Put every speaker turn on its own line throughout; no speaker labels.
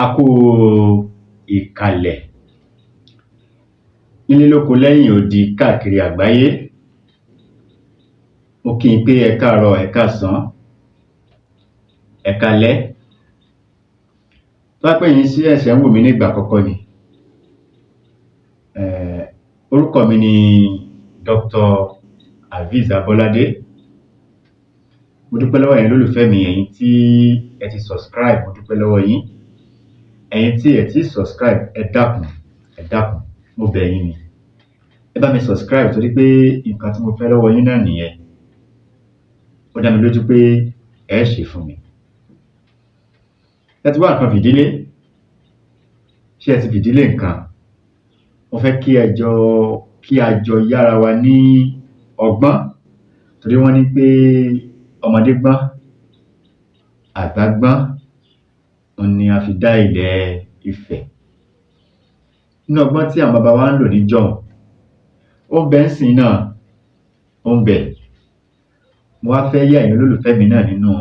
A kúu ìkàlẹ̀ nílé lóko lẹ́yìn odi káàkiri àgbáyé. Mo kí yín pé ẹ káàárọ̀, ẹ káàsán, ẹ káalẹ́. Tó bá jẹ́ pé ẹ̀yin ṣẹ̀ṣẹ̀ ń wò mí nígbà àkọ́kọ́ ni, orúkọ mi ni Dr. Hafiz Abọ́ládé. Mo dúpẹ́ lọ́wọ́ ẹ̀yin olólùfẹ́ mi, ẹ̀yin tí ẹ ti subscribe, mo dúpẹ́ lọ́wọ́ yín. Ẹ̀yin tí ẹ tíì subscribe, ẹ dákun, ẹ dákun, mo bẹ̀ yín ni. Ẹ bá mi subscribe torí pé nǹkan tí mo fẹ́ lọ́wọ́ yín náà nìyẹn. Ó dá mi lójú pé ẹ ṣé fún mi. Ẹ ti wá nǹkan fìdílé? Ṣé ẹ ti fìdílé nǹkan? Mo fẹ́ kí ẹ jọ kí a jọ yára wa ní ọgbọ́n, torí wọ́n ní pé ọmọdé gbọ́n, àgbà gbọ́n, òun ni a fi dá ilẹ̀ Ifẹ̀. Nínú ọgbọ́n tí àwọn baba wa ń lò níjọ́un, ó ń bẹ ńsìnyí náà, ó ń bẹ. Mo wá fẹ́ yá ẹ̀yin olólùfẹ́ mi náà nínú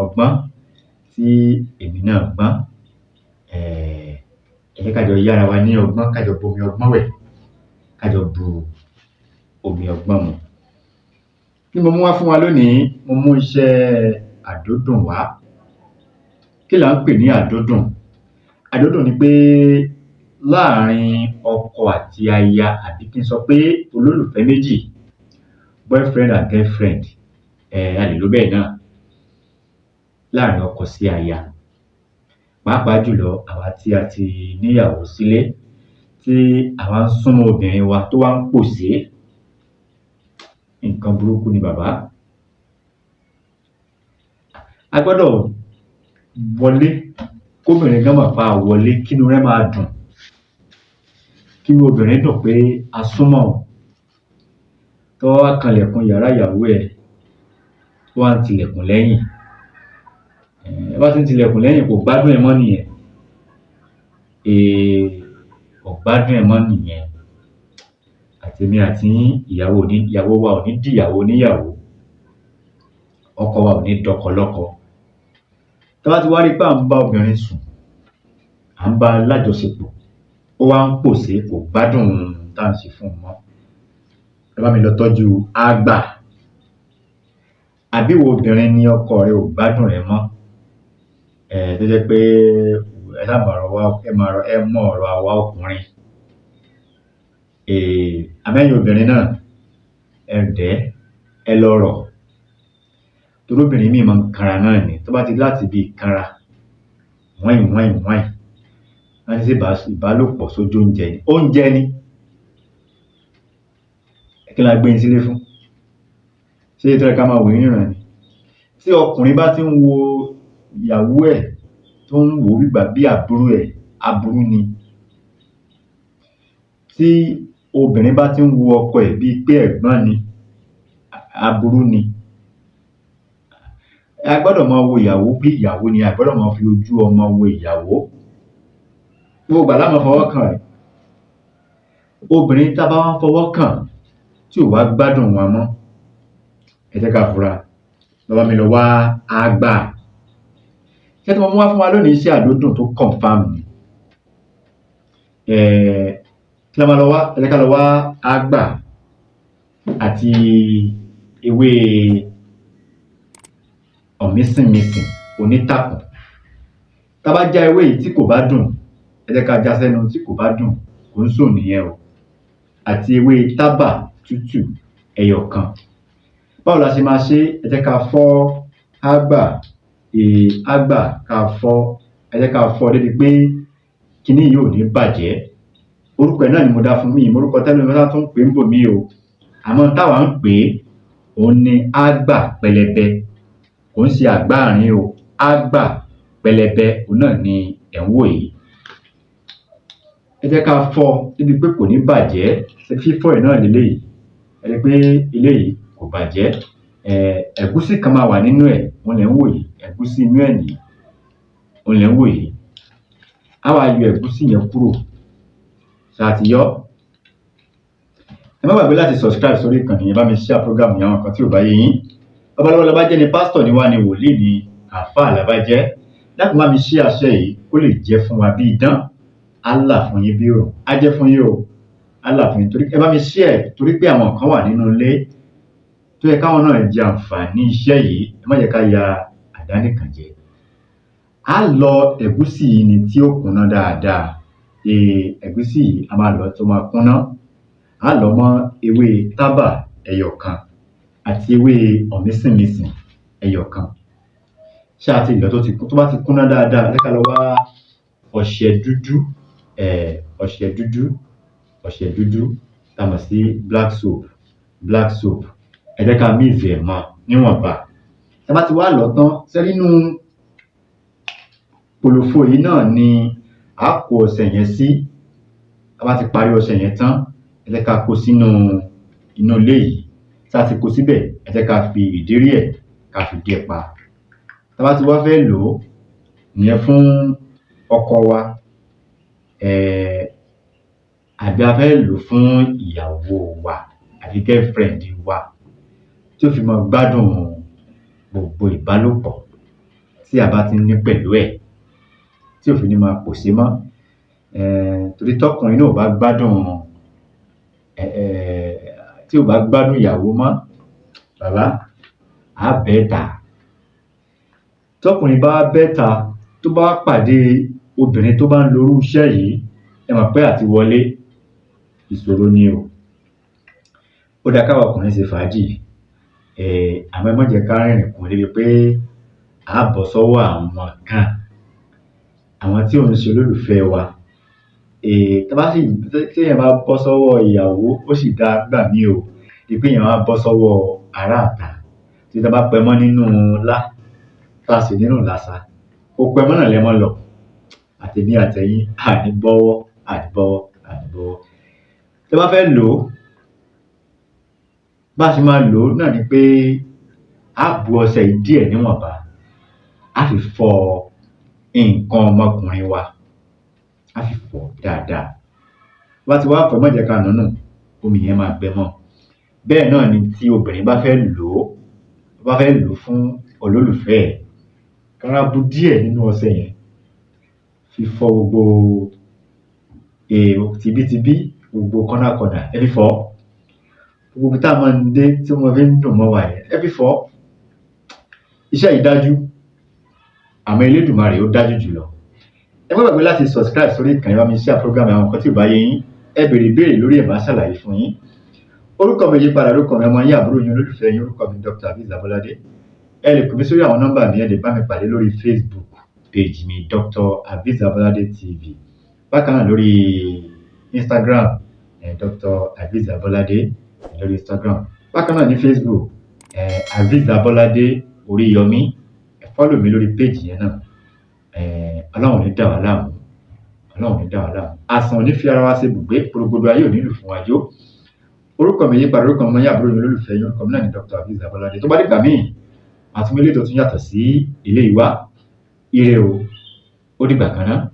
ọgbọ́n tí èmi náà gbọ́n. Ẹ jẹ́ ká jọ yára wa ní ọgbọ́n, ká jọ bomi ọgbọ́n wẹ̀, ká jọ bu omi ọgbọ́n mu. Kí ni mo mú wá fún wa lónìí? Mo mú iṣẹ́ àdódùn wá. Kí là ń pè ní àdódùn? Àdódùn ni pé láàrin ọkọ àti aya, àbí kí n sọ pé olólùfẹ́ méjì, boyfriend and girlfriend, a lè lò ó bẹ́ẹ̀ náà, láàrin ọkọ sí aya. Pàápàá jùlọ àwa tí a ti níyàwó sílé, tí àwa ń súnmọ́ obìnrin wa tó wá ń pòṣé. Nǹkan burúkú ni, bàbá. A gbọ́dọ̀ wọlé kóbìnrin gan mọ̀ pé a wọlé, kínú rẹ̀ máa dùn, kínú obìnrin dùn pé a súnmọ́ òun. Tó bá wá kanlẹ̀kùn yàrá ìyàwó ẹ̀, tó wá ń tilẹ̀kùn lẹ́yìn, tó bá ti ń tilẹ̀kùn lẹ́yìn, kò gbádùn ẹ̀ mọ́ nìyẹn. Kò gbádùn ẹ̀ mọ́ nìyẹn. Àtèmi àti yín, ìyàwó ò ní ìyàwó wa ò ní dìyàwó oníyàwó, ọkọ wa ò ní dọkọ lọ́kọ. Tá bá ti wá rí pé à ń bá obìnrin sùn, à ń bá a lájọṣepọ̀, ó wá ń pòṣé, kò gbádùn tá à ń ṣe fún un mọ́, ẹ bá mi lọ tọ́jú àgbà. Àbí ìwọ obìnrin ni ọkọ rẹ ò gbádùn rẹ mọ́, tó jẹ́ pé ẹ ṣáà mọ ọ̀rọ̀ wa, ẹ mọ ọ̀rọ̀ àwa ọkùnrin. Àmọ́ ẹ̀yin obìnrin náà, ẹ dẹ̀ ẹ́, ẹ lọ rọ̀, torí obìnrin míì máa ń kanra náà ni. Tó bá ti láti ibi ìkanra wáìn wáìn wáìn, wọ́n ní ṣé ìbálòpọ̀ sójú oúnjẹ ni? Oúnjẹ ni. Kí la gbé yín sílé fún? Ṣé tó yẹ ká máa wò yín níran ni? Tí ọkùnrin bá ti ń wo ìyàwó ẹ̀, tó ń wò ó bí ìgbà bí àbúrò ẹ̀, aburú ni. Tí obìnrin bá ti ń wo ọkọ ẹ̀ bíi pé ẹ̀gbọ́n ni, aburú ni. A gbọ́dọ̀ máa wo ìyàwó bí ìyàwó ni, a gbọ́dọ̀ máa fi ojú ọmọ wo ìyàwó. Gbogbo ìgbà lá máa fọwọ́ kàn ẹ́. Obìnrin tá a bá wá ń fọwọ́ kàn tí ò wá gbádùn wa mọ́, ẹ jẹ́ ká fura. Lọ bá mi lọ wá àgbà. Iṣẹ́ tí mo mú wá fún wa lónìí, iṣẹ́ àdódùn tó confirm ni. Kí la máa lọ wá? Ẹ jẹ́ ká lọ wá àgbà àti ewé ọ̀mísìnmísìn onítàkùn. Tá bá já ewé yìí tí kò bá dùn, ẹ jẹ́ ká já sẹ́nu, tí kò bá dùn, kò ń sòun nìyẹn o. Àti ewé tábà tútù ẹyọ kan. Báwo la ṣe máa ṣe é? Ẹ jẹ́ ká fọ́ ágbà, ágbà ká fọ́, ẹ jẹ́ ká fọ́ débi pé kiní yìí ò ní bàjẹ́. Orúkọ ẹ̀ náà ni mo dá fún, mi ì mọ orúkọ tẹ́lòmíì tún ń pè é níbòmíì o. Àmọ́ táwa ń pè é, òun ni ágbà pẹlẹbẹ. Kò ń ṣe àgbáàrín o, ágbà pẹlẹbẹ òun náà ni ẹ̀ ń wò yìí. Ẹ jẹ́ ká fọ́ débi pé kò ní bàjẹ́. Fífọ́ ẹ̀ náà leléyìí. Ẹ rí pé eléyìí kò bàjẹ́. Ẹ̀gúsí kan máa wà nínú ẹ̀, òun lẹ̀ ń wò yìí, ẹ̀gúsí inú ẹ̀ nìyí, òun lẹ̀ ń wò yìí. Á wá yọ ẹ̀gúsí yẹn kúrò. Ṣé a ti yọ́? Ẹ má gbàgbé láti subscribe sórí ìkànnì yẹn, bá mi share program yẹn, àwọn kan tí ò bá yé yín. Babaláwo la bá jẹ́ ni, pásítọ̀ ni wá ni, wòlíì ni, àáfàá la bá jẹ́. Dákun, bá mi share iṣẹ́ yìí kó lè jẹ́ fún wa bí idán. Á là fún yín bí òrùn, á jẹ́ fún yín o, á là fún yín. Torí ẹ bá mi share, torí pé àwọn kan wà nínú ilé tó yẹ káwọn náà jẹ àǹfààní iṣẹ́ yìí. Ẹ má jẹ́ ká ya àdánìkàn jẹ. Á lọ ẹ̀gúsí yìí ni tí ó kúnná dáadáa. Ẹ̀gúsí yìí, a máa lọ tó máa kúnná. Á lọ mọ́ ewé tábà ẹyọ kan àti ewé ọ̀mísìnmísìn ẹyọ kan. Ṣé a ti lọ̀ tó ti tó bá ti kúnná dáadáa, ẹ jẹ́ ká lọ wá ọṣẹ dúdú, ọṣẹ dúdú, ọṣẹ dúdú tá a mọ̀ sí black soap, black soap. Ẹ jẹ́ ká mix ẹ̀ mọ́ níwọ̀nba. Tá a bá ti wá lọ̀ tán, ṣé nínú kòlòfo yìí náà ni a kó ọṣẹ yẹn sí. Tá a bá ti parí ọṣẹ yẹn tán, ẹ jẹ́ ká kó sínú inú ilé yìí. Tá a ti kó síbẹ̀, ẹ jẹ́ ká fi ìdérí ẹ̀, ká fi dé pa. Tá a bá ti wá fẹ́ lò ó, ìyẹn fún ọkọ wa àbí a fẹ́ lò ó fún ìyàwó wa àbí girlfriend wa, tí ó fi máa gbádùn gbogbo ìbálòpọ̀ tí a bá ti ní pẹ̀lú ẹ̀, tí ò fi ní máa pòṣé mọ́, torí tọkùnrin náà ò bá gbádùn, tí ò bá gbádùn ìyàwó mọ́, bàbá á bẹ́ẹ̀ ta. Tọkùnrin bá bẹ́ ta, tó bá pàdé obìnrin tó bá ń lo irú iṣẹ́ yìí, ẹ mọ̀ pé àti wọlé ìṣòro ni o. Ó dáa káwa ọkùnrin ṣe fàájì, àmọ́ ẹ má jẹ́ ká rìnrìn kùn débi pé á bọ́ sọ́wọ́ àwọn kan, àwọn tí ò ń ṣe olólùfẹ́ wa. Tá bá sì téèyàn bá bọ́ sọ́wọ́ ìyàwó, ó sì dáa nígbà míì o, di pé èèyàn wá bọ́ sọ́wọ́ ará ìta. Tí tá bá pẹmọ́ nínú ilá, tá a sì nínú ìlasa, ó pẹmọ́ náà lẹmọ́ lọ. Àtèmi àtẹ̀yin, a ní bọ́wọ́, a ní bọ́wọ́, a ní bọ́wọ́. Tẹ́ bá fẹ́ lò ó, bá a ṣe máa lò ó náà ni pé á bu ọṣẹ yìí díẹ̀ níwọ̀nba, á fi fọ nǹkan ọmọkùnrin wa, á fi fọ̀ dáadáa. Bá ti wá fọ̀, má jẹ́ ká nù nù, omi yẹn máa gbẹ mọ́. Bẹ́ẹ̀ náà ni tí obìnrin bá fẹ́ lò ó, bá fẹ́ lò ó fún olólùfẹ́ ẹ̀, rọra bu díẹ̀ nínú ọṣẹ yẹn, fi fọ gbogbo tibítibí, gbogbo kọ́nàkọnà, ẹ fi fọ̀. Gbogbo ibi tá a máa ń dé tí wọ́n fi ń dùn mọ́ wa yẹn, ẹ fi fọ̀. Iṣẹ́ yìí dájú, àmọ́ Elédùmarè ó dájú jùlọ. Ẹ má gbàgbé láti subscribe sórí ìkànnì, bá mi share program. Àwọn nǹkan tí ò bá yé yín, ẹ béèrè ìbéèrè lórí ẹ̀, máa ṣàlàyé fún yín. Orúkọ mi yí padà, orúkọ mi, ọmọ yín, àbúrò yín, olólùfẹ́ yín, orúkọ mi Dr. Aviz Abolade. Ẹ lè pè mí sórí àwọn nọ́mbà mi, ẹ lè bá mi pàdé lórí Facebook page mi, Dr. Aviz Abolade TV. Bákan náà lórí Instagram, Dr. Aviz Abolade lórí Instagram. Bákan náà ní Facebook, Aviz Abolade Oríyọmí. Ẹ follow mi lórí page yẹn náà. Ọlọ́run ò ní dà wá láàmú, Ọlọ́run ò ní dà wá láàmú. Àsàn ò ní fi ara wa ṣe ibùgbé, porogodo ayé ò ní lù fún wa jó. Orúkọ mi yí padà, orúkọ ọmọ yín, àbúrò yín, olólùfẹ́ yín, orúkọ mi náà ni Dr. Aviz Abolade. Tó bá dìgbà míì, àtúnmílẹ̀ tó tún yàtọ̀ sí ilé ìwá. Ire o, ó dìgbà kan náà.